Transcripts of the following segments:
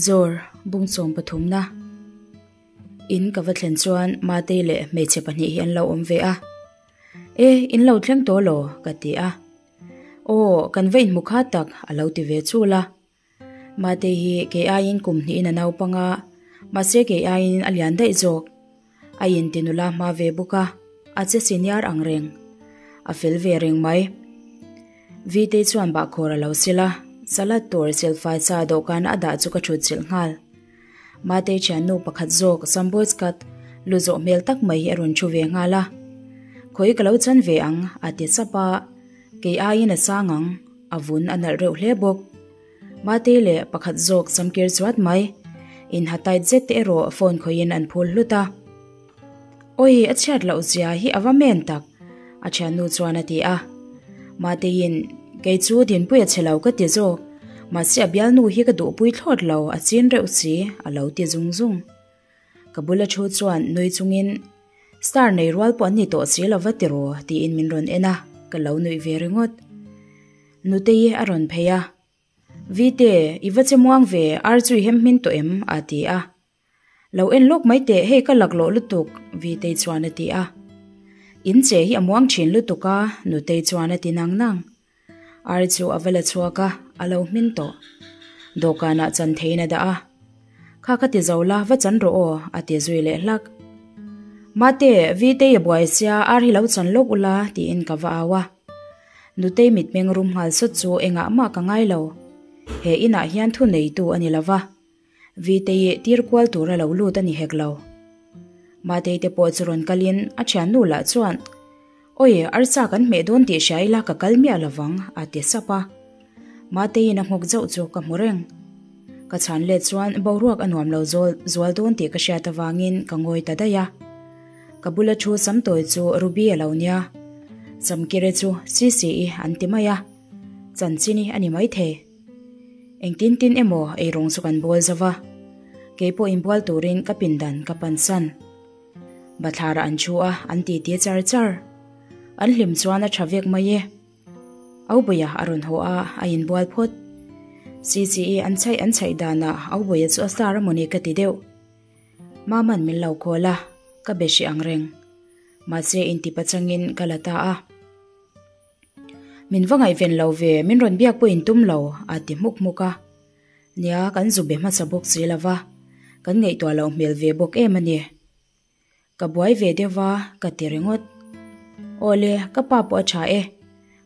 Zawr, bung chawm pathumna. In ka va thlen chuan Matei leh hmeichhe pahnih hi an lo awm ve a. E, in lo thleng tawh law? ka ti a. Aw, kan va inhmu kha tak, a lo ti ve chul a. Matei hi kei aiin kum hnihin a naupang a, mahse kei aiin a lian daih zawk. A inti nula hma ve bawk a, a che senior ang reng. A fel ve reng mai. Vitei chuan bahkhawr a lo sil a, salad tur silfai sa dawhkan a dah chu ka thut chilh nghal. Matei thiannu pakhat zawk Samboys cut lu zawh hmel tak mai hi a rawn thu ve nghal a. Khawi ka lo chan ve ang a ti chap a, kei aiin a sang ang, a vun a nalh reuh hle bawk. Matei leh pakhat zawk samkir chuat mai, inha tight zet te erawh phone khawiin an phul hlut a. Awi, a chhiat loh zia hi a va men tak, a thiannu chuan a ti a. Mateiin, Kei chu Dinpui a chhe lo ka ti zawk, mahse a bialnu hi ka duhpui thlawt lo, a chin reuh si, a lo ti zung zung. Ka bula thu chuan nui chungin, Star nei rual pawh an ni tawh si lo va ti ru, tiin min rawn en a, ka lo nuih ve ringawt. Nutei a rawn phei a, Vite, i va che muang ve, ar chu i hem hmin tawh em? a ti a. Lo en lawk mai teh, hei ka laklawh lutuk, Vitei chuan a ti a. In che hi a muang thin lutuk a, Nutei chuan a ti nang nang. Ar chu a va la chhuak a, a lo hmin tawh. Dawhkanah chan theiin a dah a. Kha ka ti zo la, va chan rawh aw, a ti zui leh hlak. Mate, Vitei a buai sia, ar hi lo chan lawk ula, tiin ka va au a. Nutei mitmeng rum nghal sawt chu engah mah ka ngai lo. He inah hian thu neitu a ni lo va. Vitei tir kual tura lo lut a ni hek lo. Matei te pawh chu rawn kalin a thiannu lah chuan, Awi, arsa kan hmeh dawn tih hria ila ka kal miah lovang, a ti sap a. Mateiin a nghawk zauh chu ka hmu reng. Ka chhan let chuan boruak a nuam lo zual dawn tih ka hriat avangin ka ngawi ta daih a. Ka bula thu sam tawi chu Ruby a lo nia. Samkire chu Sisi-i an ti mai a, Chanchini a ni maithei. Engtin tin emaw eirawng chu kan bawl zo va, keipawh inbual turin ka pindan ka pansan. Bathlarah an thu a, an titi char char. An hlim chuan a tha vek mai e. Aubuia a rawn haw a, a inbual phawt. CCE an chhaih an chhaih danah Aubuia chu a star amawni ka ti deuh. Maman min lo call a, ka be hrih ang reng. Mahse inti pachangin ka la ta a. Min va ngaihven lo ve, min rawn biak pawh in tum lo, a ti hmuk hmuk a. Nia, kan zu be hmasa bawk si lo va, kan ngaihtuah loh hmel ve bawk em a ni. Ka buai ve deuh va, ka ti ringawt. Awle, ka pa pawh a tha e.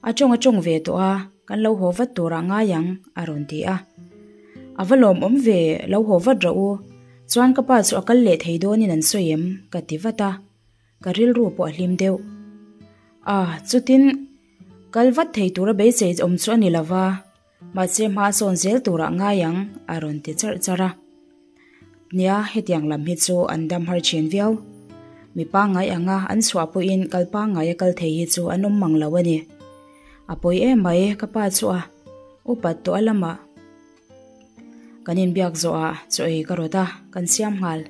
A tawng a tawng ve tawh a, kan lo haw vat turah ngai ang, a rawn ti a. A va lawmawm ve, lo haw vat rawh u. Chuan ka pa chu a kal leh thei dawnin an sawi em? ka ti vat a. Ka rilru pawh a hlim deuh. A, chutin kal vat thei tura beisei awm chu a ni lo va, mahse hma a sawn zel turah ngai ang, a rawn ti charh charh a. Nia, hetiang lam hi chu an dam har thin viau. Mi pangngai anga an chhuah pawhin kal pangngai a kal thei hi chu an awm mang lo a ni. A pawi em mai, ka pa chu a upat tawh a lamah. Kan inbiak zawhah chaw ei ka rawt a, kan siam nghal.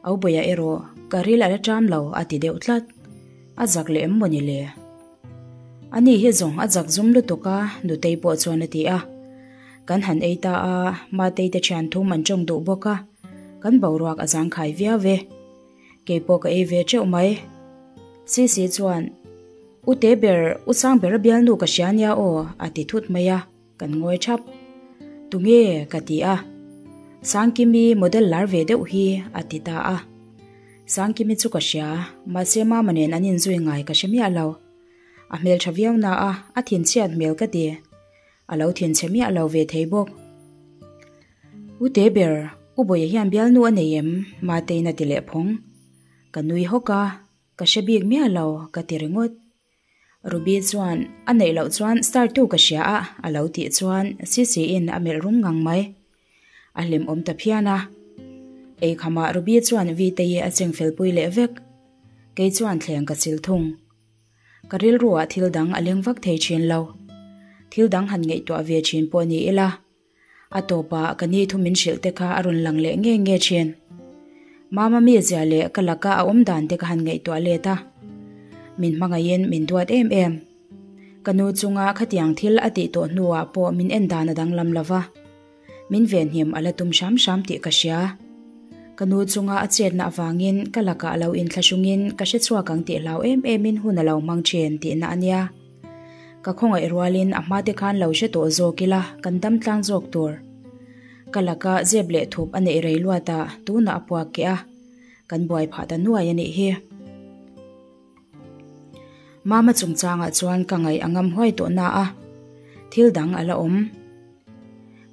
Aubuia erawh ka ril a la ṭam lo a ti deuh tlat. A zak leh em mawni le? Ani hi zawng a zak zum lutuk a, Nutei pawh chuan a ti a. Kan han ei ta a, Matei te ṭhian thum an ṭawng duh bawk a, kan boruak a zangkhai viau ve. Kei pawh ka ei ve ṭeuh mai. Sisi chuan, U te ber, U Sangbera bialnu ka hria nia aw, a ti thut mai a. Kan ngawi thap. Tunge? ka ti a. Sangkimi model lar ve deuh hi a ti ta a. Sangkimi chu ka hria, mahse mama nen an inzui ngai ka hre miah lo. A hmeltha viau na a, a thinchhiat hmel ka ti. A lo thinchhe miah lo ve thei bawk. U te ber, U Bawia hian bialnu a nei em? Matein a ti leh phawng. Ka nui hawk a, ka hre bik miah lo ka ti ringawt. Ruby chuan a neih loh chuan star tu ka hria a a lo tih chuan Sisi in a melh rum ngang mai. A hlim awm ta phian a. Eikhamah Ruby chuan Viteii a cheng fel pui leh vek. Kei chuan thleng ka chil thung. Ka rilruah thil dang a leng vak thei thin lo. Thil dang han ngaihtuah ve thin pawh ni ila. A tawpah ka ni thu min hrilh te kha a rawn lang leh nge nge thin. Mama mizia leh ka laka a awm dan te ka han ngaihtuah let a. Min hmangaihin min duat em em. Ka nu chunga khatiang thil a tih tawh hnuah pawh min en dan a danglam lo va. Min venhim a la tum hram hram tih ka hria. Ka nu chunga a chetna avangin ka lakah a lo inthlahrungin ka hre chhuak ang tih hlau em emin hun a lo hmang thin tihna a nia. Ka khawngaih rualin a hmate khan lo hre tawh zawk ila kan dam tlang zawk tur. Ka laka zep leh thup a neih rei luat a, tunah a puak keh a, kan buai phah ta nuai a nih hi. Mama chungchangah chuan ka ngaih a ngam huai tawh na a, thil dang a la awm.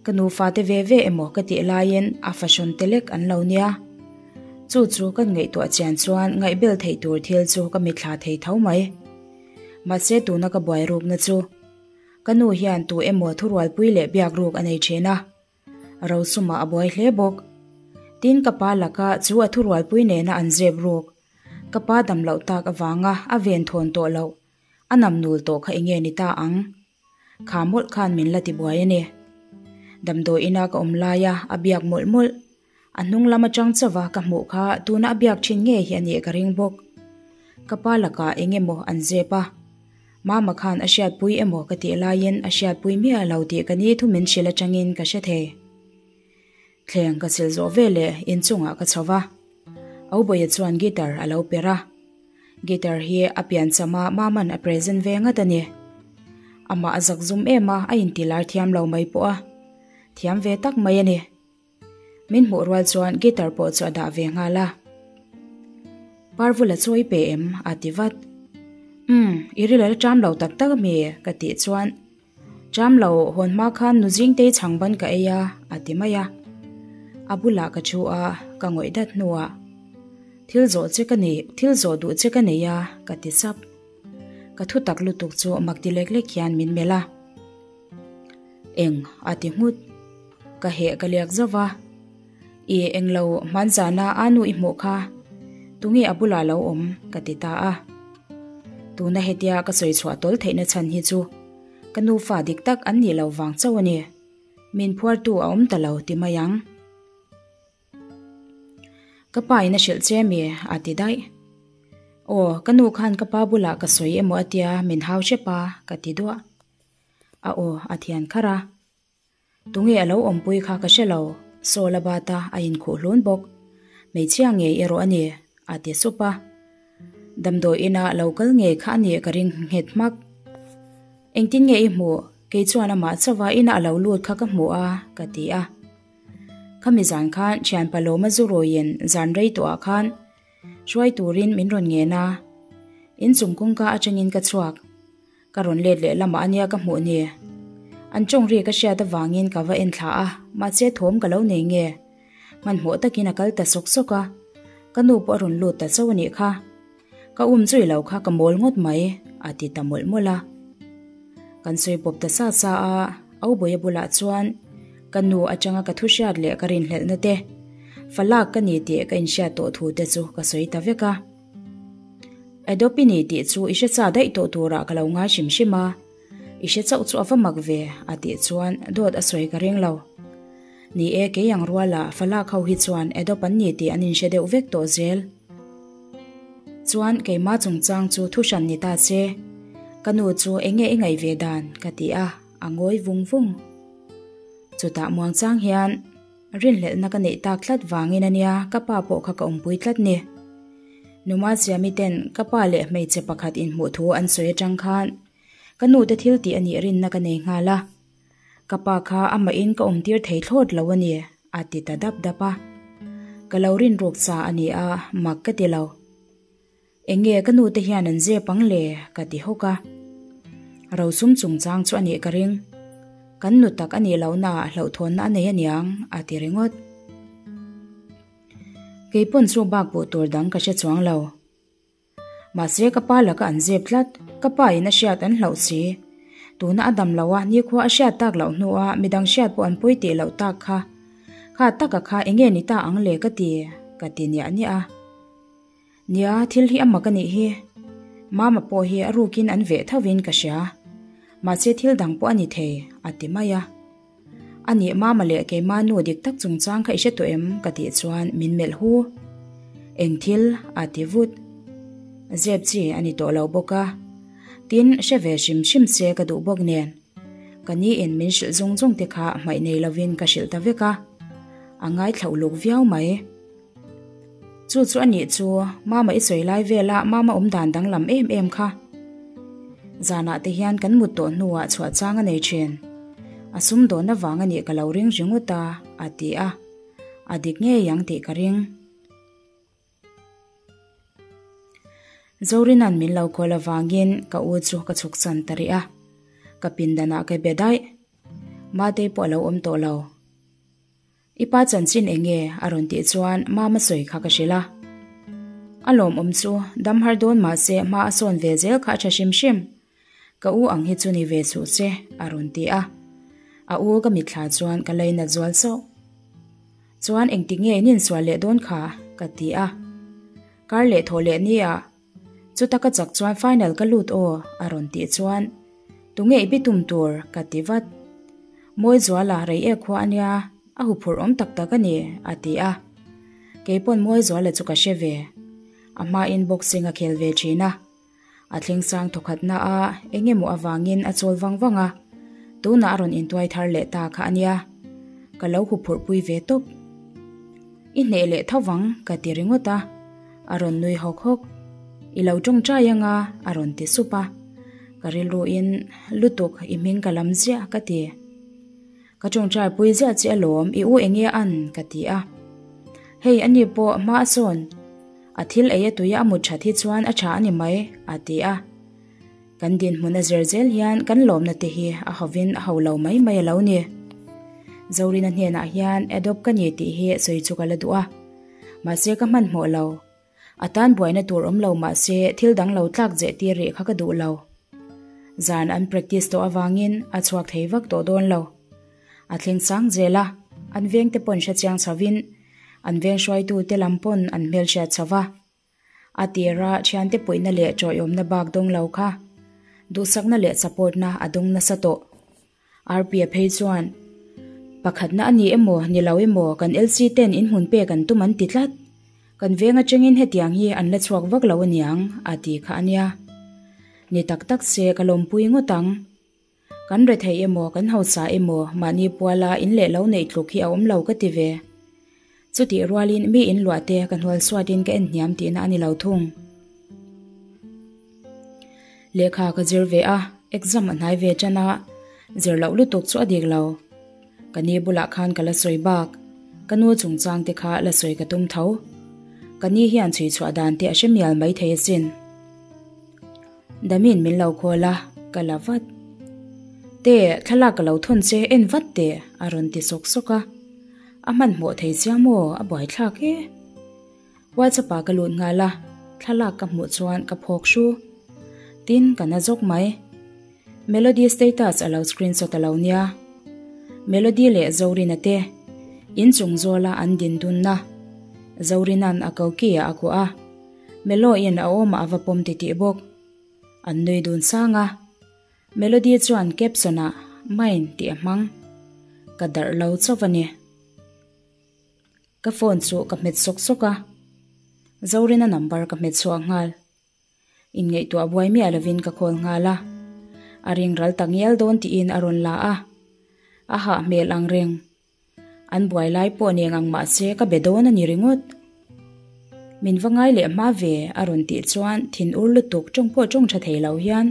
Ka nufa te ve ve emaw ka tih laiin a fahrawn te lek an lo nia. Chu chu kan ngaihtuah chian chuan ngaihbel theih tur thil chu ka mitthla thei tho mai. Mahse tuna ka buai rukna chu ka nu hian tu emaw thurualpui leh biak ruk a nei thin a, Rosuma a buai hle bawk. Tin ka pa laka chu a thurualpui nena an zep ruk ka pa dam loh tak avanga a ven thawn tawh loh a nam nul tawh kha enge ni ta ang? Kha mawlh khan min la ti buai a ni. Damdawi ina ka awm laia a biak mawlh mawlh, a hnung lam atang chauva ka hmuh kha tuna a biak thin ngei hi a nih ka ring bawk. Ka pa lakah eng emaw an zep a, Mama khan a hriatpui emaw ka tih laiin a hriatpui miah lo tih ka ni thu min hrilh atangin ka hre thei. Thleng ka sil zawh veleh inchungah ka chho va, Aubawiah chuan guitar a lo per a. Guitar hi a piancham a Maman a present ve ngat a ni. Amah a zak zum em a, a intilar thiam lo mai pawh a thiam ve tak mai a ni. Min hmuh rual chuan guitar pawh chu a dah ve nghal a. Parvula chu i pe em? a ti vat. Umm, i ril a la ṭam lo tak tak ami? ka tih chuan Ṭam lo, hawn hma khan nu Zingtei chhang ban ka ei a, a ti mai a. A bulah ka thu a, ka ngawih dat hnuah, Thil zawh che ka nei, thil zawh duh che ka nei a, ka ti sap. Ka thu tak lutuk chu mak ti lek lek hian min melh a. Eng, a ti nghut. Ka heh ka liak zauh va. I englo hmanzana a nu i hmuh kha, tunge a bulah lo awm? ka ti ta a. Tuna hetia ka sawi chhuah tawl theihna chhan hi chu ka nufa dik tak an nih loh vang chauh a ni. Min phuartu a awm ta lo ti mai ang. Ka pa in a hrilh che mi? a ti daih. Aw, ka nu khan ka pa bulah ka sawi emaw a tia min hau hrep a, ka ti duah. A aw a thian kharh a. Tunge a lo awmpui kha ka hre lo, Saul a bat a, a inkhuh hlun bawk. Hmeichhia ngei erawh a ni, a ti sup a. Damdawi ina lo kal ngei kha a nih ka ring nghet hmak. Engtin nge i hmuh? Kei chuan amah chauha ina a lo lut kha ka hmu a, ka ti a. Khami zan khan thianpa Lawma zu rawiin zan rei tawhah khan hruai turin min rawn ngen a. Inchung kawngka atangin ka chhuak. Ka rawn let leh lamah a nia ka hmuh ni. An tawng ri ka hriat avangin ka va en thla a, mahse thawm ka lo nei nge. Hmanhmawh takin a kal ta sawk sawk a, ka nu pawh a rawn lut ta chauh a nih kha. Ka um zui lo kha ka mawl ngawt mai, a ti ta mawlh mawlh a. Kan sawi pawp ta sa sa a, Aubawiha bulah chuan ka nu atanga ka thu hriat leh ka rinhlelhna te, falak ka ni tih ka inhriat tawh thu te chu ka sawi ta vek a. Adobe ni tih chu i hre cha daih tawh turah ka lo ngai hrim hrim a, i hre chauh chu a va mak ve a tih chuan dawt a sawi ka ring lo. Ni e, kei ang ruala falak ho hi chuan Adobe an ni tih an inhre deuh vek tawh zel. Chuan keimah chungchang chu thu hran ni ta che, ka nu chu eng nge i ngaih ve dan ka ti a, a ngawi vung vung. Chutah muangchang hian. Rinhlelhna ka neih tak tlat vangin a nia ka pa pawh kha ka awmpui tlat ni. Numa Siami ten ka pa leh hmeichhe pakhat inhmuh thu an sawi atang khan ka nu te thil tih a nih rinna ka nei nghal a. Ka pa kha amahin ka awmtir thei thlawt lo a ni a ti ta dap dap a. Ka lo rinruk sa a ni a, mak ka ti lo. Eng nge ka nu te hian an zep ang le? ka ti hawk a. Rosum chungchang chu a nih ka ring. Kan nu tak a nih lohnaah hlauhthawnna a nei aniang a ti ringawt. Kei pawn chu bak buh tur dang ka hre chuang lo. Mahse ka pa laka an zep tlat, ka pa in a hriat an hlauh si. Tuna a dam lo a, nikhua a hriat tak loh hnua midang hriat pawh an pawi tih loh tak kha. Kha taka kha eng nge ni ta ang le ka ti, ka ti niah niah a. Nia, thil hi a mak a nih hi. Mama pawh hi a rukin an veh thovin ka hria. Mahse thil dang pawh a ni thei, a ti mai a. A nih Mama leh keima nu dik tak chungchang kha i hre tawh em? ka tih chuan min melh hu. Eng thil? a ti vut. Zep chi a ni tawh lo bawk a. Tin, hre ve hrim hrim se ka duh bawk nen. Ka ni in min hrilh zung zung te kha hmaih nei lovin ka hrilh ta vek a, a ngaithla uluk viau mai. Chu chu a nih chu, Mama i sawi lai vela Mama awm dan danglam em em kha. Zanah te hian kan mut tawh hnuah chhuah chang a nei thin. A sumdawn avang a nih ka lo ring ringawt a, a ti a. A dik ngei ang tih ka ring. Zorina'n min lo call avangin ka u chu ka chhuk chan ta rih a, ka pindanah ka be daih. Matei pawh a lo awm tawh lo. I pa chanchin eng nge? a rawn tih chuan Mama sawi kha ka hrilh a. A lawmawm chu dam har dawn mahse hma a sawn ve zel kha a tha hrim hrim. Ka u ang hi chu ni ve suh se, a rawn ti a. A u ka mitthla chuan ka lainat zual sauh. Chuan engtik nge in insual leh dawn kha? ka ti a. Kar leh thawh leh ni ah chuta ka chak chuan final ka lut aw, a rawn tih chuan Tunge i bitum tur? ka ti vat. Mawizuala rei ek khua a nia, a huphurh awm tak tak a ni, a ti a. Keipawn Mawizuala chu ka hre ve. A hmain boxing a khel ve thin a. A thleng sang thawkhatna a eng emaw avangin a chawl vang vang a, tunah a rawn intuai thar leh ta kha a nia. Ka lo huphurh pui ve tawp. I hneh leh tho vang ka ti ringawt a, a rawn nui hawk hawk. I lo tawngtai anga a rawn ti sup a, ka rilruin lutuk i hming ka lam ziah ka ti. Ka tawngtai pui ziah che alawm i u enge an ka ti a. Hei ani pawh hma a sawn. A thil ei a tuia a mut that hi chuan a tha a ni mai, a ti a. Kan dinhmun a zir zel hian kan lawmna te hi a hovin a ho lo mai mai a lo ni. Zorina hnenah hian adopt ka ni tih hi sawi chu ka la duh a. Mahse ka hmanhmawh lo. A tan buaina tur awm lo mahse thil dang lo tlak zeh tir rih kha ka duh lo. Zan an practice tawh avangin a chhuak thei vak tawh dawn lo. A thleng sang zel a, an vengte pawn hrechiang chhovin An veng hruaitute lam pawn an hmelhriat chho va. A tira thiante puihna leh tawiawmna bak dawng lo kha duhsakna leh support-na a dawng nasa tawh. RP-a phei chuan, Pakhatna a ni emaw ni lo emaw kan LC ten inhmun pek an tum an ti tlat. Kan veng atangin hetiang hi an la chhuak vak lo aniang a ti kha a nia. Ni tak tak se ka lawmpui ngawt ang. Kan rethei emaw, kan hausa emaw, mahni puala in leh lo neih tluk hi a awm lo ka ti ve. Chutih rualin mi in luah te ka hnual suatin ka en hniam tihna a ni lo thung. Lehkha ka zir ve a, exam a hnai ve tan a, zir loh lutuk chu a dik lo. Ka ni bulah khan ka la sawi bak, ka nu chungchang te kha la sawi ka tum tho. Ka ni hian chhui chhuah dan te a hre mial maithei asin. Damin min lo call a, ka la vat. Te, thlalak ka lo thawn che, en vat teh, a rawn ti sawk sawk a. A hmanhmawh thei chiang maw, a buaithlak e. WhatsApp ah ka lut nghal a, thlalak ka hmuh chuan ka phawk hru. Tin, ka na zawk mai. Melody status a lo screenshot a lo nia. Melody leh Zorina te inchung zawla an din dunna. Zorina'n a koki ah a kuah a. Melo-in a awmah a va pawm titih bawk. An nui dun sang a. Melody chuan caption-ah Mine tih a hmang. Ka darh lo chauh a ni. Ka phone chu ka hmet sawk sawk a. Zorina number ka hmet chhuak nghal. Inngaihtuah buai miah lovin ka call nghal a. A ring ral tak ngial dawn tiin a rawn la a. A hah hmel ang reng. An buai lai pawh neng ang mahse ka be dawn a ni ringawt. Min va ngai leh hma ve a rawn tih chuan thin ur lutuk tawng pawh tawng tha thei lo hian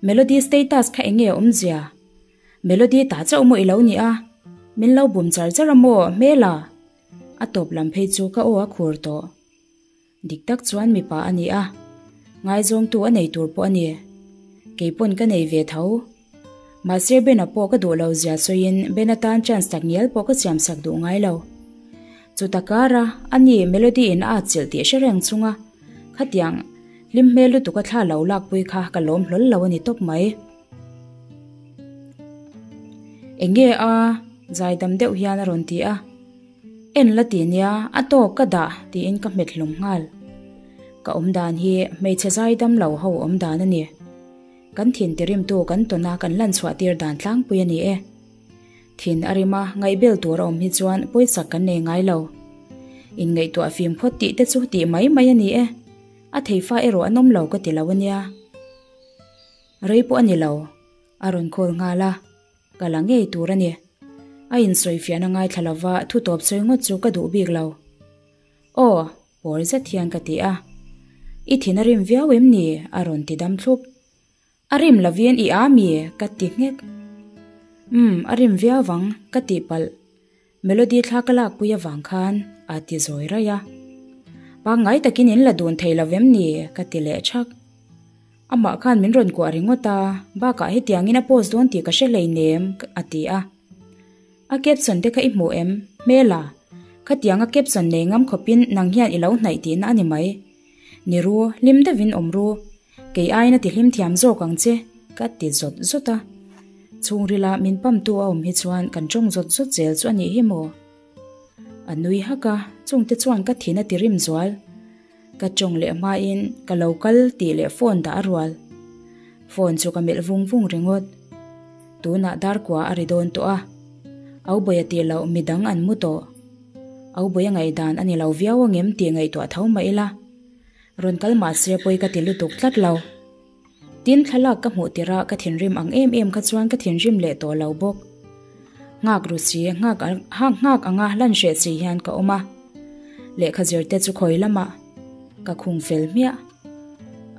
Melody status kha eng nge awmzia? Melody ta chauh maw i lo nih a? Min lo bum char char a maw hmela? A tawp lam phei chu ka aw a khur tawh. Dik tak chuan mipa a ni a, ngaizawngtu a nei tur pawh a ni. Kei pawn ka nei ve tho. Mahse Bena pawh ka duh lo zia sawiin Bena tan chance tak ngial pawh ka siam sak duh ngai lo. Chuta kara a ni Melody in a atchilh tih hre reng chunga khatiang hlim hmel lutuk a thla lo lakpui kha ka lawm hlawl lo a ni tawp mai. Enge a? Zaidam deuh hian a rawn ti a. En la ti nia, a tawk ka dah tiin ka hmet hlum nghal. Ka awm dan hi hmeichhe zaidam lo ho awm dan a ni. Kan thin tirimtu kan tawn a kan lan chhuah tir dan tlangpui a ni e. Thin a rim a, ngaihbel tur a awm hi chuan pawisak kan nei ngai lo. Inngaihtuah fim phawt tih te chu tih mai mai a ni e. A theifa erawh an awm lo ka ti lo a nia. Rei pawh a ni lo, a rawn call nghal a. Ka la ngei tur a ni. A insawifiahna ngaithla lova thu tawp sawi ngawt chu ka duh bik lo. Aw, pawr zet hian ka ti a. I thin a rim viau em ni? a rawn ti dam thlup. A rim lovin i a mi? ka ti nghek. Umm, a rim viau vang, ka tih palh. Melody thla ka lakpui avang khan a ti zawi raih a. Pangngai takin in la dun thei lo vem ni? ka ti leh thak. Amah khan min rawn kuah ringawt a, bakah hetiangin a post dawn tih ka hre hleinem a ti a. A caption te kha i hmuh em? Hmela, khatianga caption nei ngam khawpin nang hian i lo hnaih tihna a ni mai. Ni ru, hlim deuhin awm ru. Kei aiin a ti hlim thiam zawk ang che, ka ti zawt zawt a. Chhungrila min pamtu a awm hi chuan kan tawng zawt zawt zel chu a nih hi maw? A nui hak a, chungte chuan ka thin a ti rim zual. Ka tawng leh hmain ka lo kal tih leh phone dah a rual. Phone chu ka melh vung vung ringawt. Tunah darkua a ri dawn tawh a, Aubawia tih loh midang an mu tawh. Aubawia ngaihdan a ni lo viau angem tih ngaihtuah tho mah ila. Rawn kal mahse pawi ka ti lutuk tlat lo. Tin, thlalak ka hmuh tirh a ka thinrim ang em em kha chuan ka thinrim leh tawh lo bawk. Nghak ru si, nghak nghak anga lan hreh si hian ka awm a. Lehkha zir te chu khawi lamah ka khung fel hmiah.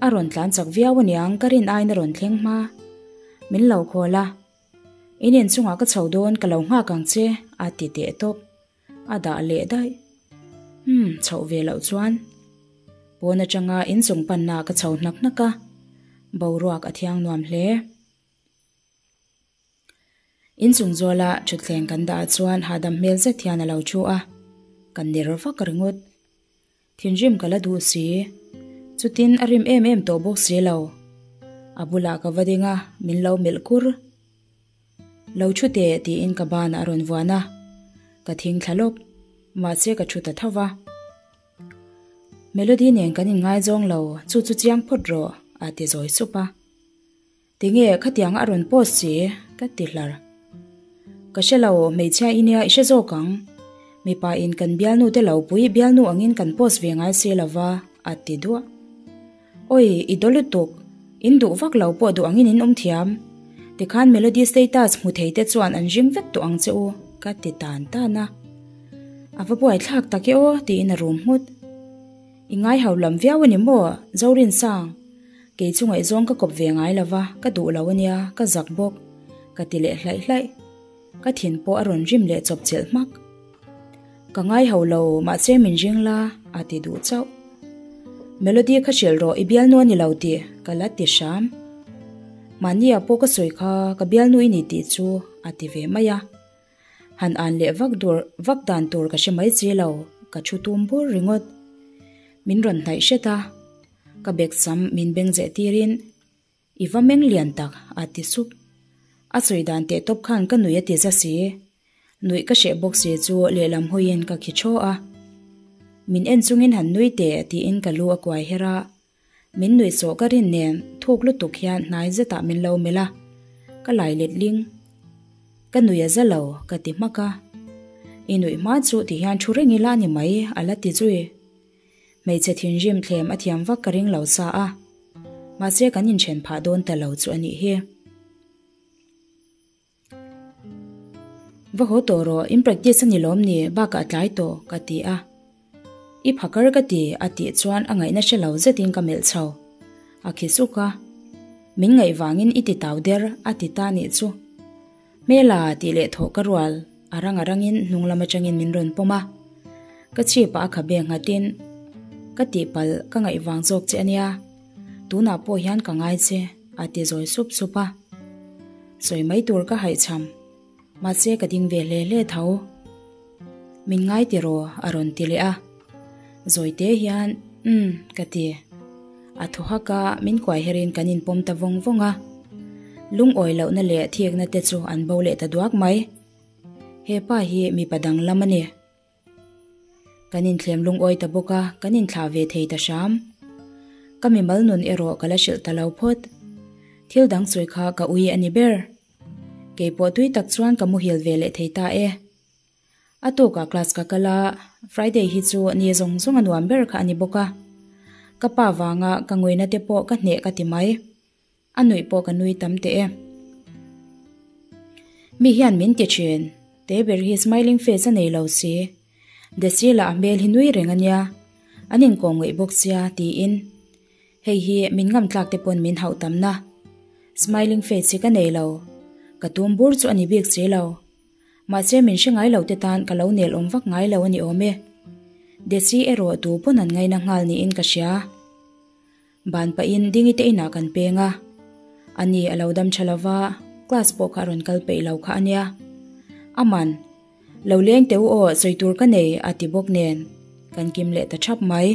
A rawn tlan chak viau aniang ka rin aiin a rawn thleng hma. Min lo khawl a. In inchungah ka chho dawn ka lo nghak ang che a ti teh tawp. A dah leh daih. Umm, chhoh ve loh chuan. Pawn atanga inchung panna ka chho hnak hnak a, boruak a thiang nuam hle. Inchung zuala thutthleng kan dah chuan hahdam hmel zet hian a lo thu a, ka ner vak ringawt. Thinrim ka la duh si. Chutin a rim em em tawh bawk si lo. A bulah ka va ding a, min lo melh kur. Lo thu teh tiin ka banah a rawn vuan a, ka thing thla lawk, mahse ka thu ta tho va. Melody nen kan inngaizawng lo, chu chu chiang phawt rawh, a ti zawi sup a. Tinge khatiang a rawn post si? ka ti hlar. Ka hre lo, hmeichhia i nia i hre zawk ang. Mipa in kan bialnu te lo pui bialnu angin kan post ve ngai si lo va, a ti duah. Oi, i daw lutuk. In duh vak lo pawh duh angin in awm thiam. Tikhan Melody status hmu thei te chuan an ring vek tawh ang che u, ka ti tan tan a. A va buaithlak tak e aw, tiin a rum nghut. I ngai hau lam viau a ni maw, Zorinsang? Kei chu ngaihzawng ka kawp ve ngai lo va, ka duh lo a nia, ka zak bawk, ka ti leh hlaih hlaih. Ka thin pawh a rawn rim leh chawp chelh hmak. Ka ngai ho lo, mahse min ring la, a ti duh chauh. Melody kha hrilh rawh, i bialnu a ni lo tih, ka la ti hram. Mahnia pawh ka sawi kha, ka bialnu i ni tih chu, a ti ve mai a. Han an leh vak dur vak dan tur ka hre mai chi lo, ka thu tum bur ringawt. Min rawn hnaih hret a, ka bag sam min beng zeh tirin, I va meng lian tak, a ti sup. A sawi dan teh tawp khan ka nui a ti za si. Nuih ka hreh bawk si chu lehlam hawiin ka khi thaw a. Min en chungin han nui teh tiin ka lu a kuai her a. Min nuih sawh ka rin nen thuk lutuk hian hnai zetah min lo melh a, ka lai let ling. Ka nui a za lo, ka ti hmak a. I nuih hma chu ti hian thu reng ila a ni mai, a la ti zui. Hmeichhe thinrim thlem a thiam vak ka ring lo sa a, mahse kan inthen phah dawn ta lo chu a nih hi. Va haw tawh rawh, in practice a ni lawm ni, bakah a tlai tawh, ka ti a. I phakar ka ti, a tih chuan a ngaihna hre lo zetin ka melh chho. A khi suk a, Min ngaih vangin i ti tau der, a ti ta nih chu. Hmela tih leh thawh ka rual, a rang a rangin hnung lam atangin min rawn pawm a. Ka chhipah a khabe nghatin, Ka tihpalh, ka ngaih vang zawk che a nia. Tunah pawh hian ka ngai che, a ti zawi sup sup a. Sawi mai tur ka haihchham. Mahse ka ding ve hle hle tho. Min ngai ti raw a rawn ti leh a. Zawi te hian umm ka ti. A thaw hak a, min kuai herin kan inpawm ta vawng vawng a. Lungawi lohna leh thikna te chu an bo leh ta duak mai. He pa hi mipa danglam a ni. Kan inthlem lungawi ta bawk a, kan inthlah ve thei ta hram. Ka mimal nun erawh ka la hrilh ta lo phawt. Thil dang sawi kha ka ui a ni ber. Kei pawh tui tak chuan ka muhil ve leh thei ta e. A tukah class ka kal a, Friday hi chu ni zawng zawng a nuam ber kha a ni bawk a. Ka pa vanga ka nguina te pawh ka hneh ka ti mai. A nuih pawh ka nui tam teh e. Mi hian min ti thin. Te ber hi smiling face a nei lo si. Desi lah a hmel hi nui reng a nia. An inkawm ngaih bawk sia tiin. Hei hi min ngam tlak te pawn min hauh tam na. Smiling face hi ka nei lo. Ka tum bur chu a ni bik si lo. Mahse min hre ngai lo te tan ka lo nel awm vak ngai lo a ni awm e. Desi erawh tu pawn an ngaina nghal niin ka hria. Ban pahin Dingi te inah kan peng a. Ani a lo dam tha lova, class pawh kha a rawn kal peih lo kha a nia. Aman. Lo leng teu aw sawi tur ka nei a ti bawk nen kan kim leh ta thap mai.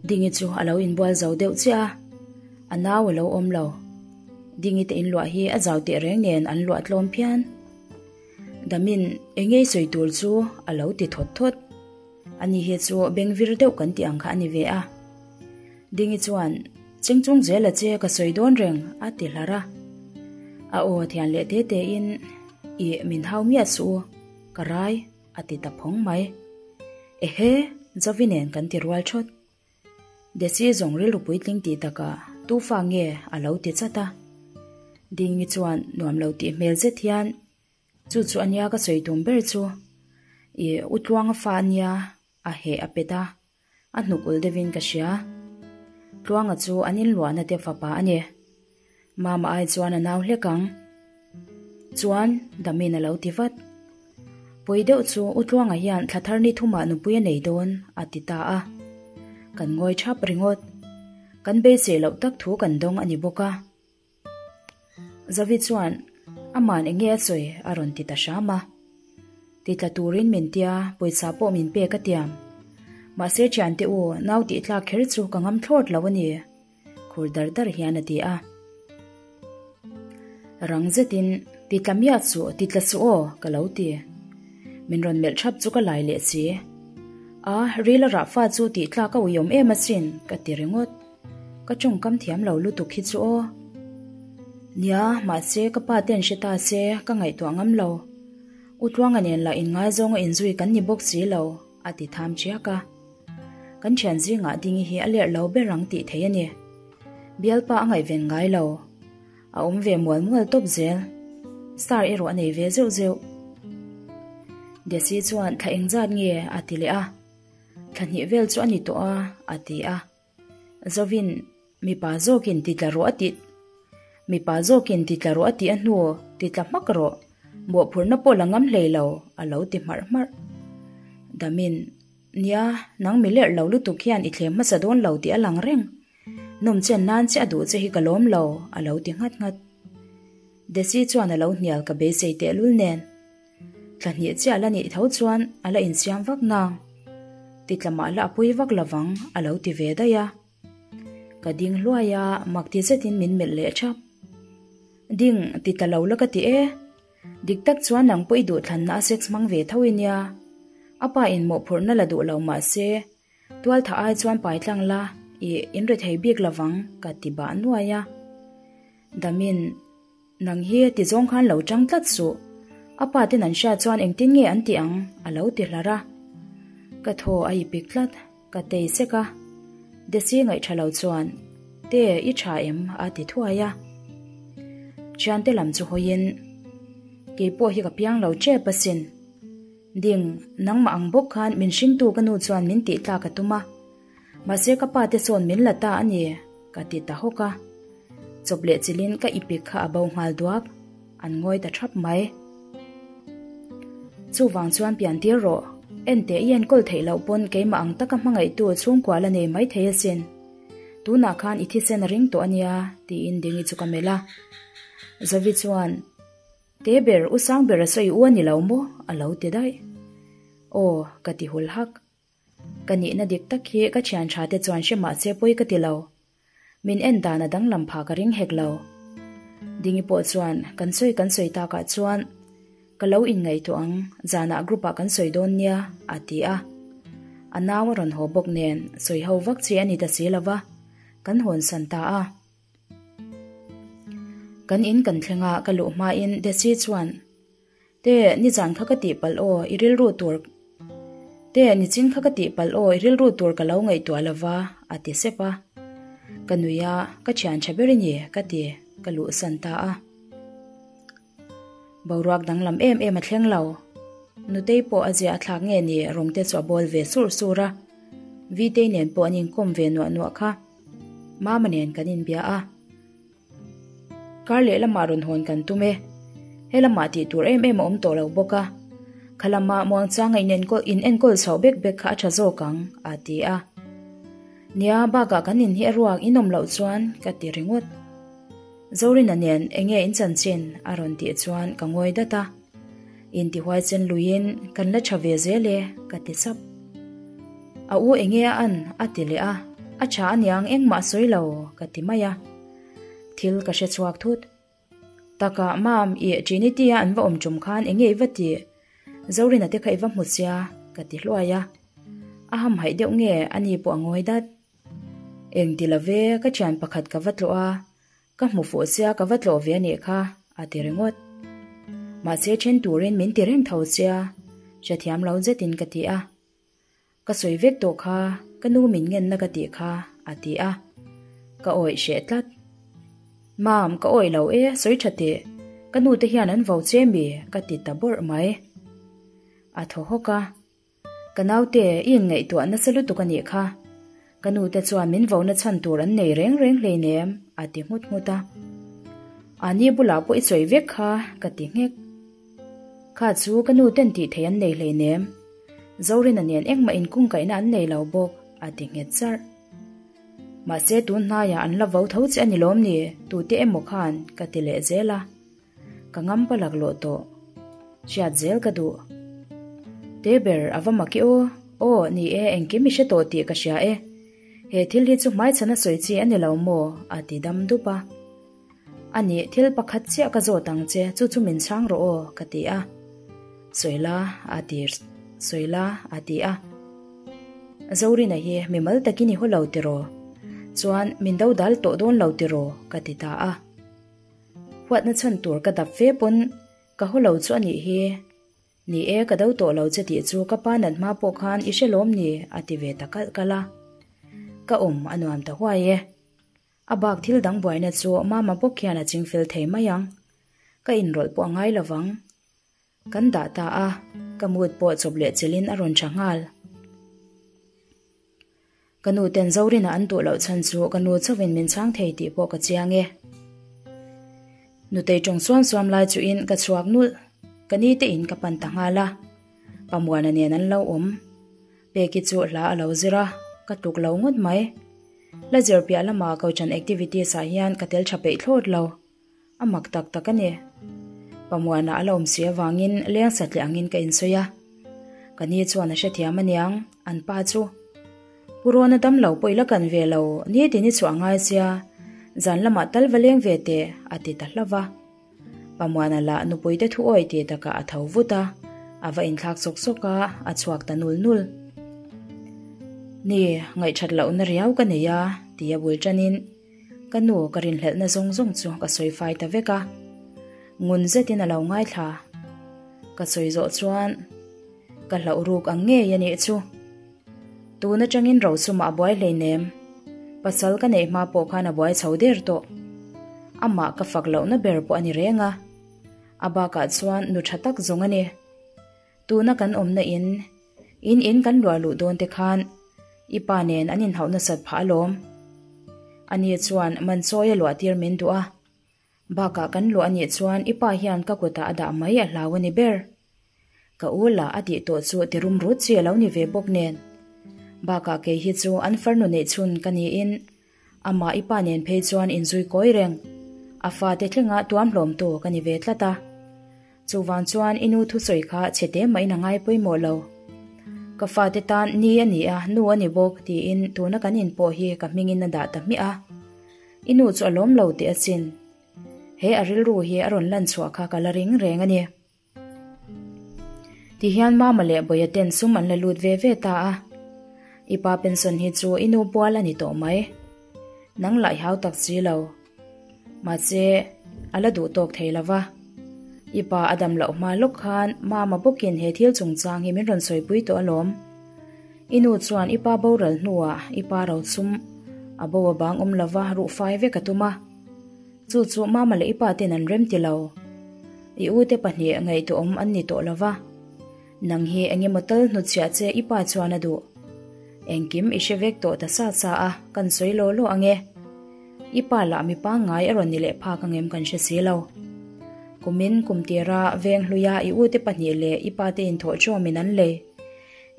Dingi chu a lo inbual zo deuh chiah a, a nau a lo awm lo. Dingi te inluah hi a zau teh reng nen an luah tlawm phian. Damin engei sawi tur chu a lo ti thawt thawt. Ani hi chu beng vir deuh kan tih ang kha a ni ve a. Dingi chuan, Chengchung zel a che ka sawi dawn reng a ti hlar a. A aw thian leh te te in, Ih min hau miah suh u, ka rai a ti ta phawng mai. Ehe, Zovi nen kan ti rual thawt. Desi zawng rilru puitling tih takah tu fa nge a lo ti chat a. Dingi chuan nuam lo tih hmel zet hian, Chu chu ania ka sawi tum ber chu. Ih u Tluanga fa ania a heh a pet a, a hnuk ul deuhin ka hria. Tluanga chu an inluahna te fapa a ni. Mama ai chuan a nau hlek ang. Chuan Damin a lo ti vat. Pawi deuh chu U Tluanga hian thla thar ni thumah nupui a nei dawn a ti ta a. Kan ngawi thap ringawt. Kan beisei loh tak thu kan dawng a ni bawk a. Zavi chuan aman eng nge a sawi a rawn ti ta hram a. Ti tla turin min tia pawisa pawh min pek a tiam. Mahse thiante u nau tih tlak kher chu ka ngam thlawt lo a ni khur dar dar hian a ti a. Rang zetin ti tla miah suh ti tla suh aw ka lo ti. Min rawn melh thap chu ka lai leh si. A ril a rah fa chu tih tlak a uiawm em asin ka ti ringawt. Ka tawngkam thiam lo lutuk hi chu aw. Nia, mahse ka pa ten hre ta se ka ngaihtuah ngam lo. U Tluanga nen lah inngaizawng a inzui kan ni bawk si lo, a ti tham chiak a. Kan thian zingah Dingi hi a lerh lo ber ang tih thei a ni. Bialpa a ngaihven ngai lo. A awm ve mual mual tawp zel. Star erawh a nei ve zeuh zeuh. Desi chuan thla engzat nge a ti leh a. Thla hnih vel chu a ni tawh a, a ti a. Zovin, Mipa zawkin ti tla rawh a tih Mipa zawkin ti tla rawh a tih a hnu ti tla hmak rawh, mawhphurhna pawh la ngam hlei lo, a lo ti hmarh hmarh. Damin, Nia, nang mi lerh lo lutuk hian i thlem hmasa dawn lo tih a lang reng. Nawm chen nan che a duh che hi ka lawm lo, a lo ti nghat nghat. Desi chuan a lo hnial ka beisei tehlul nen. Thla hnih chiah la nih tho chuan a la insiam vak nang. Ti tla mah la a pui vak lovang a lo ti ve daih a. Ka ding hluai a, mak ti zetin min melh leh thap. Ding, ti ta lo la ka ti e. Dik tak chuan nang pawh i duhthlanna a sex hmang ve tho i nia. A pa in mawhphurhna la duh lo mah se, tualtha ai chuan pai tlang la i inrethei bik lovang ka ti bah nuai a. Damin. Nang hi ti zawng khan lo tang tlat suh. A pa ten an hriat chuan engtin nge an tih ang? a lo ti hlar a. Ka thaw a ipik tlat, ka tei sek a. Desi ngaih tha lo chuan, Te, i tha em? a ti thuai a. Thiante lam chu hawiin, Keipawh hi ka piang lo tep asin. Ding, nangmah ang bawk khan min hringtu ka nu chuan min tih tlak a tum a. Mahse ka pa te sawn min la ta a ni, ka ti ta hawk a. Chawp leh chilhin ka ipik kha a bo nghal duak, an ngawi ta thap mai. Chuvang chuan pian tir rawh, enteh i enkawl theih loh pawn keimah ang taka hmangaihtu chhungkua la nei mai thei asin. Tunah khan i thisen a ring tawh a nia, tiin Dingi chu ka melh a. Zovi chuan, Te ber, u sang ber a sawi u a ni lo maw? a lo ti daih. Aw, ka ti hul hak. Ka nihna dik tak hi ka thian tha te chuan hre mah se pawi ka ti lo. Min en dan a danglam pha ka ring hek lo. Dingi pawh chuan kan sawi kan sawi takah chuan ka lo inngaihtuah ang, zanah group ah kan sawi dawn nia a ti a. A nau a rawn haw bawk nen sawi ho vak chi a ni ta si lo va, kan hawn san ta a. Kan in kan thleng a, ka luh hmain Desi chuan Te, nizan kha ka tih palh aw, i rilru tur Te, nichin kha ka tih palh aw, i rilru tur ka lo ngaihtuah lo va, a ti sep a. Ka nui a, ka thian tha ber i ni, ka ti, ka luhsan ta a. Boruak danglam em em a thleng lo. Nutei pawh a zia a thlak nge ni rawng te chu a bawl ve sur sur a. Vitei nen pawh an inkawm ve nuah nuah kha. Mama nen kan inbia a. Kar leh lamah rawn hawn kan tum e. He lamah tih tur em em a awm tawh lo bawk a. Kha lama muangchanga inenkawl in enkawl chhoh bek bek kha a tha zawk ang, a ti a. Nia, bakah kan in hi a ruak in awm loh chuan ka ti ringawt. Zorina nen enge in chanchin a rawn tih chuan ka ngawi dat a. Intihuaichen luiin kan la tha ve zel e, ka ti sap. A u enge a an? a ti leh a, a tha aniang engmah sawi lo ka ti mai a. Thil ka hre chhuak thut. Takah Mam, ih Trinity a an va awm tum khan enge i va tih? Zorina te kha i va hmu sia, ka ti hluai a. A hamhaih deuh nge ani pawh a ngawi dat. Eng ti lo ve, ka thian pakhat ka va tlawh a, Ka hmu fuh sia ka va tlawh ve anih kha, a ti ringawt. Mahse then turin min ti reng tho sia, hrethiam lo zetin ka ti a. Ka sawi vek tawh kha, ka nu min ngenna ka tih kha, a ti a. Ka awih hreh tlat. Mam, ka awih lo e, sawi tha teh. Ka nu te hian an vo che mi, ka ti ta bawrh mai. A thaw hawk a. Ka naute, i inngaihtuah nasa lutuk a nih kha. Ka nute chuan min vo na chhan tur an nei reng reng hleinem, a ti nghut nghut a. A ni bulah pawh i sawi vek kha, ka ti nghek. Kha chu ka nuten tih theih an nei hleinem. Zorina nen engmah inkungkaihna an nei lo bawk, a ti nghet charh. Mahse tun hnaiah an la vo tho che a ni lawm ni, tute emaw khan, ka ti leh zel a. Ka ngam pa laklawh tawh. Hriat zel ka duh. Te ber a va mak i aw. Aw, ni e, engkim i hre tawh tih ka hria e. He thil hi chu hmaichhan a sawi chi a ni lo maw? a ti dam dup a. A nih, thil pakhat chiah ka zawt ang che, chu chu min chhang rawh aw, ka ti a. Sawi la, a ti sawi la, a ti a. Zorina hi mimal takin i haw lo tiraw? Chuan, min dodal tawh dawn lo tiraw? ka ti ta a. Huatna chhan tur ka dap fe pawn ka haw lo chu a nih hi. Ni e, ka do tawh lo che tih chu ka pa nat hma pawh khan i hre lawm ni a ti ve ta kalh kalh a. Ka awm a nuam ta huai e. A bak thil dang buaina chu mama bawk hian a ching fel thei mai ang. Ka inrawlh pawh a ngai lo vang. Kan dah ta a, ka mood pawh chawp leh chelin a rawn tha nghal. Ka nu ten Zorina an duh loh chhan chu ka nu chauhin min chhang thei tih pawh ka chiang e. Nutei tawng suam suam lai chuin ka chhuak nulh, ka ni te in ka pan ta nghal a. Pamuana nen an lo awm. Peki chu hla a lo zir a, ka tluk lo ngawt mai. Hla zir piah lama Kochan activities ah hian ka tel tha peih thlawt lo. A mak tak tak a ni. Pamuana a la awm si avangin leng satliah angin ka insawi a. Ka ni chuan a hrethiam aniang, an pa chu. Pu Rawna dam lo pawh i la kan ve lo, nitin i chhuah ngai sia, zan lamah tal va leng ve teh, a ti ta hlauh va. Pamuana lah nupuite thu awi ti takah a tho vut a, a va inthlak sawk sawk a, a chhuak ta nul nul. Ni, ngaihthat lohna riau ka nei a, ti a bul tanin, Ka nu ka rinhlelhna zawng zawng chu ka sawi fai ta vek a, ngun zetin a lo ngaithla. Ka sawi zawh chuan ka hlauh ruk ang ngei a nih chu. Tun atangin Rosuma a buai hleinem, pasal ka neih hma pawh khan a buai chho der tawh. Amah ka fak lohna ber pawh a ni reng a, a bakah chuan nu tha tak zawng a ni. Tuna kan awmna in, in in kan luah luh dawn te khan i pa nen an inhauh nasat phah alawm. Ani chuan Manchawi a luah tir min duh a, bakah kan luah anih chuan i pa hian ka kutah a dah mai a hlau a ni ber. Ka u lah a tih tawh chu ti rum rut chi a lo ni ve bawk nen. Bakah kei hi chu an farnu neih chhun ka niin Amah i pa nen phei chuan inzui kawi reng. A fate thlenga tuam hlawmtu ka ni ve tlat a. Chuvang chuan i nu thusawi kha chhe te mahin a ngai pawimawh lo. Ka fate tan ni a ni a, nu a ni bawk tiin tuna kan inpawh hi ka hmingin a dah ta hmiah a. I nu chu a lawm lo teh asin. He a rilru hi a rawn lan chhuah kha ka la ring reng a ni. Tihian Mama leh Bawia ten sum an la lut ve ve ta a, i pa pension hi chu i nu pual a ni tawh mai. Nang lah i hau tak si lo. Mahse, a la duh tawk thei lo va. I pa a dam loh hma lawk khan Mama bawkin he thil chungchang hi min rawn sawipui tawh alawm. I nu chuan i pa boral hnuah i pa ro sum a bo a bang awm lova ruhfai vek a tum a. Chu chu Mama leh i pa ten an rem ti lo. I ute pahnih ngaihtuahawm an ni tawh lova. Nang hi eng emaw tal hnutchhiah che i pa chuan a duh. Engkim i hre vek tawh ta sa sa a, kan sawi law law ang e. I pa lah mi pangngai a rawn ni leh phak ang em kan hre si lo. Kumin kum tira veng hluia i ute pahnih leh i pa te inthawh chawmin an lei.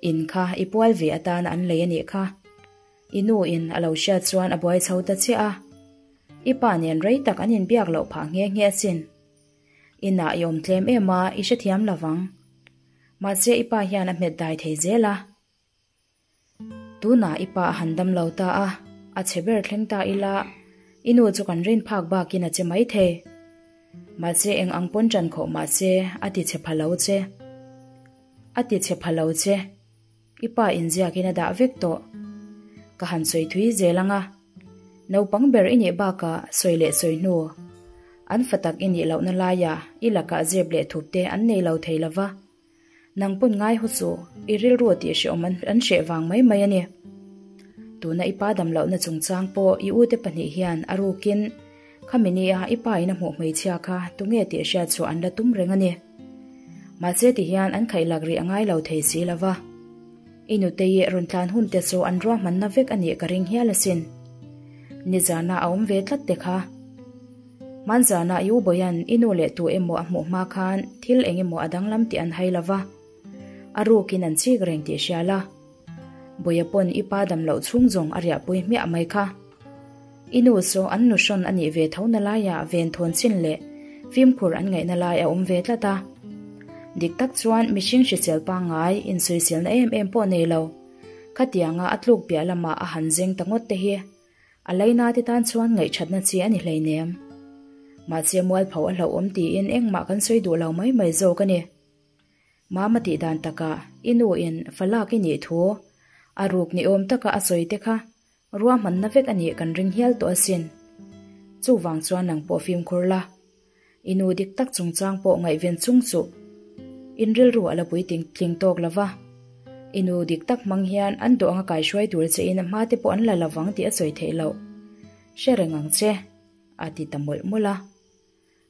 In kha i pual ve atana an lei a nih kha. I nu in a lo hriat chuan a buai chho ta chiah a. I pa nen rei tak an inbiak loh phah nghe nghe asin. Inah i awm tlem em a, i hrethiam lo vang. Mahse i pa hian a hmet dai thei zel a. Tunah i pa a han dam lo ta a, a chhe ber thleng ta ila, i nu chu kan rin phak bakin a che mai thei. Mahse eng ang pawn ṭan khawh mahse a ti chhe pha lo che. A ti chhe pha lo che. I pa inziakin a dah vek tawh. Ka han sawi thui zel ang a. Naupang ber i nih bakah sawi leh sawi hnu. An fa tak i nih lohna laiah i lakah zep leh thup te an nei lo thei lova. Nang pawn ngai haw chu i rilru tih hrehawm an hreh vang mai mai a ni. Tuna i pa dam lohna chungchang pawh i ute pahnih hian a rukin khami nia i pa in a hmuh hmeichhia kha tunge tih hriat chhuah an la tum reng a ni. Mahse ti hian an khaih lak rih a ngai lo thei si lo va. I nutei rawn tlan hun te chu an ruahmanna vek a nih ka ring hial asin. Nizana a awm ve tlat te kha. Hmanzana i u Boyan i nu leh tu emaw a hmuh hma khan thil eng emaw a danglam tih an hai lo va, a rukin an chik reng tih hria la. Boya pawn i pa dam loh chhung zawng a riahpui hmiah mai kha. I nu saw an nu hrawn a nih ve tho na laiah ven thawn chin leh fimkhur an ngaihna lai a awm ve tlat a. Dik tak chuan mihring hrisel pangngai insawiselna em em pawh nei lo. Khatianga a tluk piah lamah a han zeng ta ngawt te hi A laina te tan chuan ngaihṭhatna chi a ni hleinem. Mahse mualpho a hlauhawm tiin engmah kan sawi duh lo mai mai zawk a ni. Mama tih dan takah i nu in fa lak i nih thu a ruk ni awm taka a sawi te kha ruahmanna vek a nih kan ring hial tawh asin. Chuvang chuan nang pawh fimkhur la. I nu dik tak chungchang pawh ngaihven chung chuh in rilru a la pui tling tawk lo va. I nu dik tak hmang hian an duh anga kaihruai tur che in a hma te pawh an la lovang tih a sawi theih loh. Hre reng ang che, a ti ta mawlh mawlh a.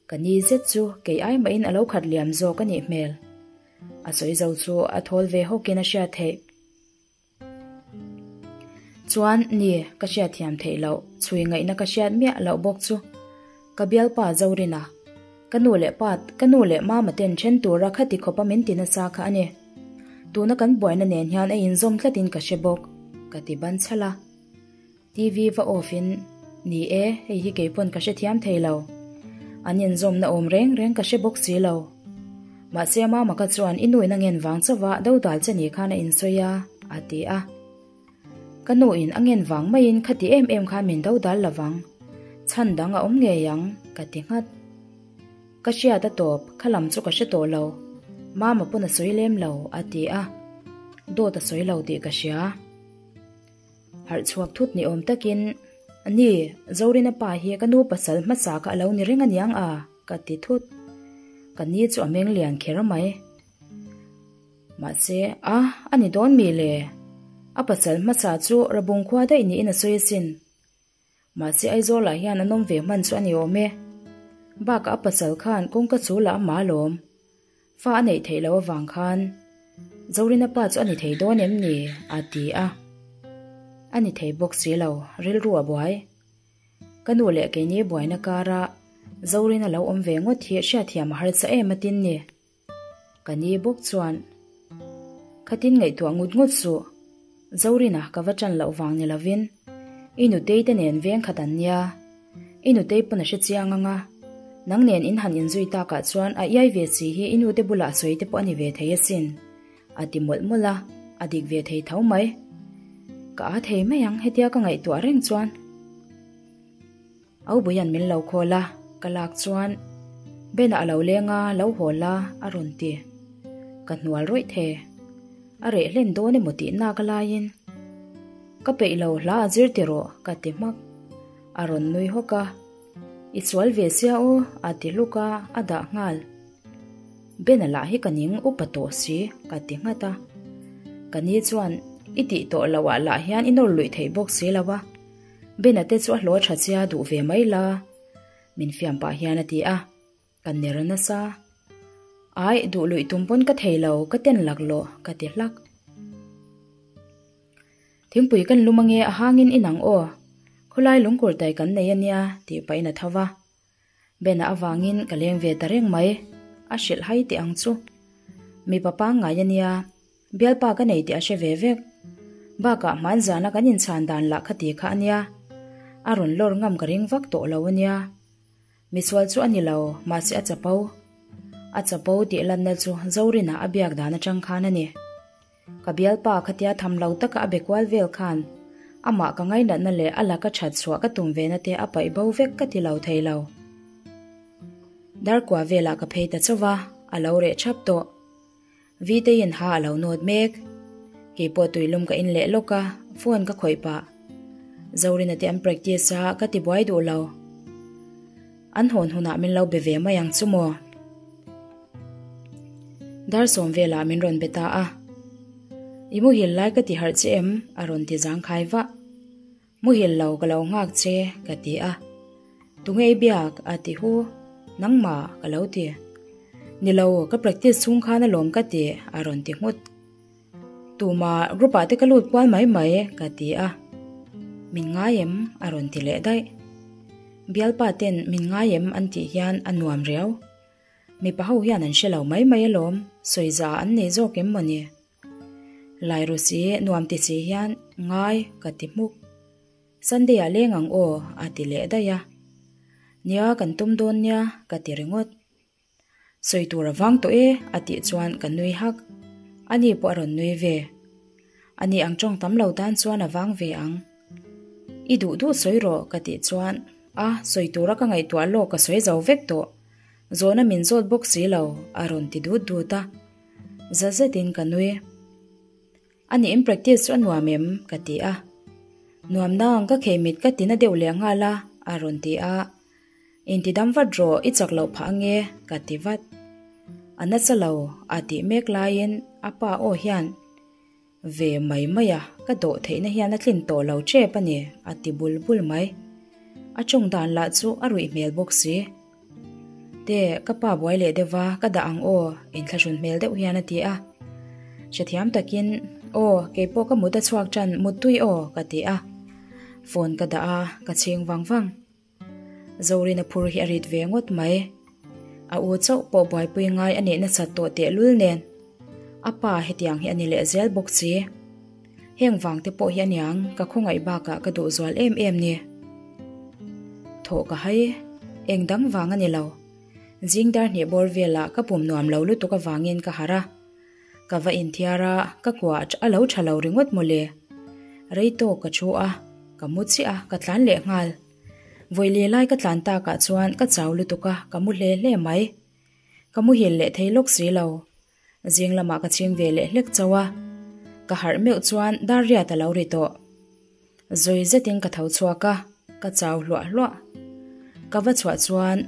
Ka ni zet chu kei ai mahin a lo khat liam zawk a nih hmel. A sawi zo chu a thawl ve hawkin a hriat theih. Chuan, ni, ka hriatthiam theih loh, chhui ngaihna ka hriat miah loh bawk chu. Ka bialpa Zorina, ka nu leh pa, ka nu leh mama ten then tura khati khawpa min ti nasa kha a ni. Tuna kan buaina nen hian a inzawm tlatin ka hre bawk, ka ti ban chhalh a. TV va off in, Ni e, hei hi keipawn ka hrethiam thei lo. An inzawmna awm reng reng ka hre bawk si lo. Mahse Mama ka chuan i nuin a ngen vang chauha dodal che ni khan a insawi a, a ti a. Ka nuin a ngen vang maiin khati em em khan min dodal lovang. Chhan dang a awm ngei ang, ka ti nghat. Ka hriat a tawp, kha lam chu ka hre tawh lo. Mama pawn a sawi lem lo, a ti a. Dawt a sawi lo tih ka hria. Harh chhuak thut ni awm takin, Ni, Zorina pa hi ka nu pasal hmasa kha a lo ni reng aniang a, ka ti thut. Ka ni chu a meng lian kher mai. Mahse, a, a ni dawn mi le? A pasal hmasa chu Rabung khua daih niin a sawi asin. Mahse Aizawlah hian an awm ve hman chu a ni awm e. Bakah a pasal khan kawngka chul ah a ma lawm. Fa a neih theih loh avang khan Zorina pa chu a ni thei dawn em ni? a ti a. A ni thei bawk si lo, rilru a buai. Ka nu leh keini buaina kara Zorina lo awm ve ngawt hi hriatthiam a harsa em atin ni. Ka ni bawk chuan, Khatin ngaihtuah ngut ngut suh, Zorina ka va ṭan loh vang ni lovin i nutei te nen veng khat an nia, i nutei pawn a hre chiang ang a, nang nen in han inzui takah chuan a iai ve si hi i nute bulah sawi te pawh a ni ve thei asin, a ti mawlh mawlh a, a dik ve thei tho mai. Ka â thei mai ang hetia ka ngaihtuah reng chuan. Aubuia'n min lo call a, ka lak chuan Ben-a a lo leng a, lo haw la a rawn ti. Ka hnual rawih thei. A reh hlen dawn emaw tih nak a laiin Ka peih lo hla a zir ti rawh ka ti hmak. A rawn nui hawk a, I sual ve sia aw a ti hluk a, a dah nghal. Ben-a lah hi ka ning upa tawh si ka ti nghat a. Ka ni chuan I tih tawh loh ah lah hian i nawr luih theih bawk si lo a. Bena te chu a hlawh tha chia duh ve mai la, min fiam pah hian a ti a, ka ner nasa. Aih, duh luih tum pawn ka thei lo, ka ten laklawh, ka ti hlak. Thingpui kan lum ange a hangin in ang aw, khawlai lungkur tai kan nei ania tih pahin a tho va. Bena avangin ka leng ve ta reng mai, a hrilh hai teh ang chu. Mipa pangngai ania, bialpa ka nei tih a hre ve vek. Bakah hmanzana kan inchhan dan lah kha ti kha ania, a rawn lawr ngam ka ring vak tawh lo ania. Misual chu a ni lo, mahse a chapo. A chapo tih lanna chu Zorina a biak dan atang khan a ni. Ka bialpa khatia tham lo taka a be kual vel khan amah ka ngainatna leh a laka that chhuah ka tum ve na te a paih bo vek ka ti lo thei lo. Darkua velah ka phei ta chauh va, a lo reh thap tawh. Vteiin ha a lo nawt mek. Keipawh tuilum ka in leh lawk a, phone ka khawih pah. Zorina te an practice a, ka ti buai duh lo. An hawn hunah min lo be ve mai ang chu maw? Dar sawm velah min rawn be ta a. I muhil lai ka ti harh che em? a rawn ti zangkhai vah. Muhil lo ka lo nghak che ka ti a. Tunge i biak? a ti hu. Nangmah ka lo ti. Ni lo, ka practice chhung khan alawm ka ti a rawn ti nghut. Tuma group ah te ka lut kual mai mai ka ti a. Min ngai em? a rawn ti leh daih. Bialpa ten min ngai em an tih hian a nuam riau. Mipa ho hian an hre lo mai mai alawm, sawi za an nei zawk em mawni? Lai ru si nuam ti si hian ngai ka ti hmuk. Sunday ah leng ang aw a ti leh daih a. Nia kan tum dawn nia ka ti ringawt. Sawi tur a vang tawh e a tih chuan ka nui hak. Ani pawh a rawn nui ve. Ani ang tawng tam lo tan chuan a vang ve ang. I duh duh sawi rawh ka tih chuan a sawi tura ka ngaihtuah lawk ka sawi zo vek tawh. Zawhna min zawt bawk si lo a rawn ti dut dut a. Za zetin ka nui. A nih in practice chu a nuam em? ka ti a. Nuam nang ka khei mit ka tina deuh leh nghal a a rawn ti a. Inti dam vat rawh i chak loh phah ange ka ti vat. A nasa lo a tih mek laiin a pa aw hian ve mai mai a ka dawh theihna hian a tlin tawh lo tep a ni a ti bul bul mai. A tawng dan lah chu a ruih hmel bawk si. Te, ka pa buai leh deuh va, ka dah ang aw, inthlahrun hmel deuh hian a ti a. Hrethiam takin, Aw, keipawh ka mut a chhuak tan, muttui aw, ka ti a. Phone ka dah a, ka chhing vang vang. Zorina phur hi a rit ve ngawt mai. A u chauh pawh buaipui ngai a nih nasat tawh tehlul nen. A pa hetiang hi a ni leh zel bawk si. Heng vang te pawh hi aniang ka khawngaih bakah ka duh zual em em ni. Thawh ka hai, eng dang vang a ni lo. Zing dar hnih bawr velah ka pum nuam lo lutuk avangin ka harh a. Ka va inthiar a, ka kuah a lo tha lo ringawt mawle. Rei tawk ka thu a, ka mu chiah a, ka tlan leh nghal. Vawi leh lai ka tlan takah chuan ka chau lutuk a, ka mu hle hle mai. Ka muhil leh thei lawk si lo. Zing lamah ka chhing ve leh hlek chauh a, ka harh meuh chuan dar riat a lo ri tawh. Zawi zetin ka tho chhuak a, ka chau hluah hluah. Ka va chhuah chuan,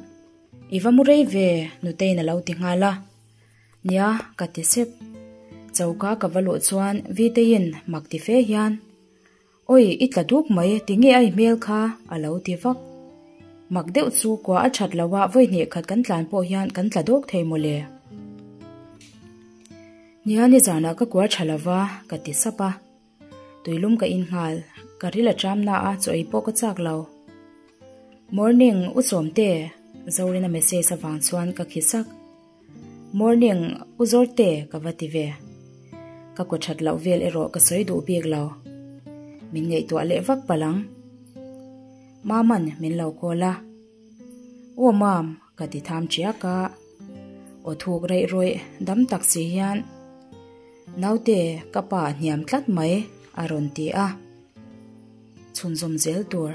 I va mu rei ve, Nutei'n a lo ti nghal a. Nia, ka ti sep. Choka ka va luh chuan Vitei'n mak ti fe hian, Oi, i tla duk mai, tinge a i hmel kha? a lo ti vak. Mak deuh chu kua a that lo a, vawi hnih khat kan tlan pawh hian kan tla dawk thei mawle. Nia, nizanah ka kua tha lo va, ka ti sap a. Tuilum ka in nghal, ka ril a tram na a, chaw ei pawh ka chak lo. Morning, u Sawmte, Zorina message avang chuan ka khi sak. Morning, u Zawrte ka va ti ve. Ka kaw that loh vel erawh ka sawi duh bik lo. Min ngaihtuah leh vak palh ang. Maman min lo call a. Aw Mam, ka ti tham chiak a. Aw thuk reih rawih dam tak si hian, Naute, ka pa a hniam tlat mai, a rawn ti a. Chhunzawm zel tur.